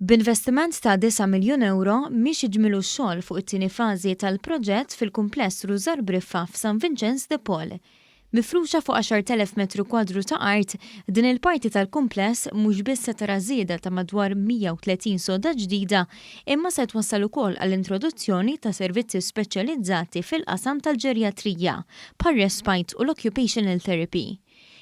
B'investiment ta' 9 miljun ewro, miexi ġmielu x-xogħol fuq it-tieni fażi tal-proġett fil-kumpless Rużar Briffa f'San Vinċenz de Paul. Mifruxa fuq 10,000 metru kwadru ta' art, din il-parti tal-kumpless mhux biss se tara żieda ta' madwar 130 sodda ġdida, imma se twassal ukoll għall-introduzzjoni ta' servizzi speċjalizzati fil-qasam tal-ġerjatrija, bħar-respite u l-occupational therapy.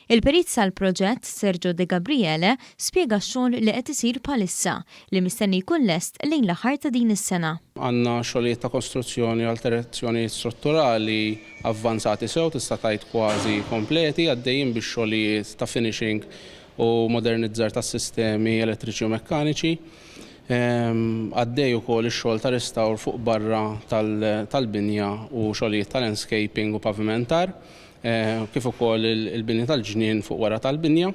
Il-perit tal-proġett, Sergio De Gabriele, spjega x-xogħol li qed isir bħalissa, li mistenni jkun lest lejn l-aħħar ta' din is-sena. Għandna xogħlijiet ta' kostruzzjoni u alterazzjonijiet strutturali avvanzati sew, tista' tgħid kważi kompleti, għaddejjin bix-xogħlijiet ta' finishing u modernizzar tas-sistemi elettriċi u mekkaniċi. Għaddej ukoll ix-xogħol ta' restawr fuq barra tal-binja u xogħlijiet ta' landscaping u pavimentar. Kif ukoll il-bini tal-ġnien fuq wara tal-binja.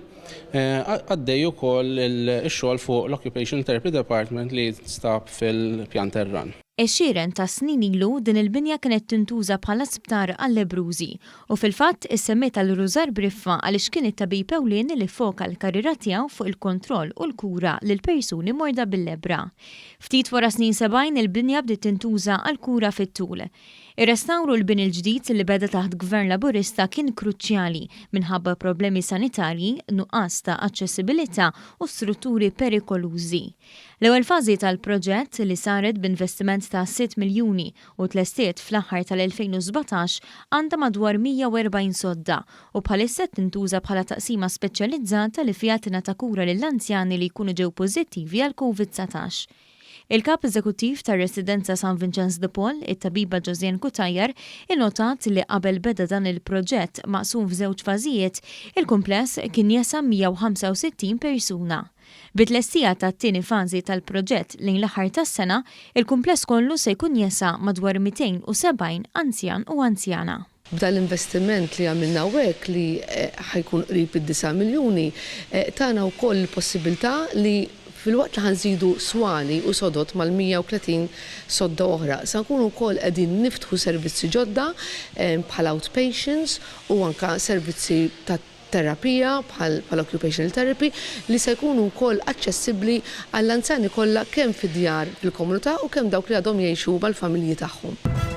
Għaddej ukoll ix-xogħol fuq l-Occupational Therapy Department li jinstab fil-pjan terran. Għexieren ta' snin ilu din il-binja kienet tintuża bħala sptar għal-lebbrużi u fil-fatt issemmiet għal Rużar Briffa għaliex kien it-tabib ewlieni li ffoka l-karriera tiegħu fuq il-kontroll u l-kura lil persuni morda bil-lebbra. Ftit wara s-snin 70 il-binja bdiet tintuża għall-kura fit-tul. Ir-restawr u l-bini l-ġdid li beda taħt Gvern Laburista kien kruċjali minħabba problemi sanitarji, nuqqas ta' aċċessibilità u strutturi perikolużi. L-ewwel fażi tal-proġett, li saret b'investiment ta' sitt miljuni u tlestiet fl-aħħar tal-2017, għandha madwar 140 sodda u bħalissa qed tintuża bħala taqsima speċjalizzata li fiha tingħata kura lill-anzjani li jkunu ġew pożittivi għall-Covid 19. Il-Kap Eżekuttiv tar-Residenza San Vinċenz de Paul, it-Tabiba Josianne Cutajar, innotat li qabel beda dan il-proġett maqsum f'żewġ fażijiet, il-kumpless kien jesa' 165 persuna. Bit-tlestija tat-tieni fażi tal-proġett lejn l-aħħar tas-sena, il-kumpless kollu se jkun jesa' madwar 270 anzjan u anzjana. B'dan l-investiment li għamilna hawnhekk li ħa jkun qrib id-disa' miljuni, tana wkoll il-possibilità li filwaqt li ħa nżidu swali u sodod mal-130 sodda oħra, se nkunu wkoll qegħdin niftħu servizzi ġodda bħal outpatients u anke servizzi ta' terapija bħal bħal occupational therapy li se jkunu wkoll aċċessibbli għall-anzjani kollha kemm fid-djar fil-komunità u kemm dawk li għadhom jgħixu mal-familji tagħhom.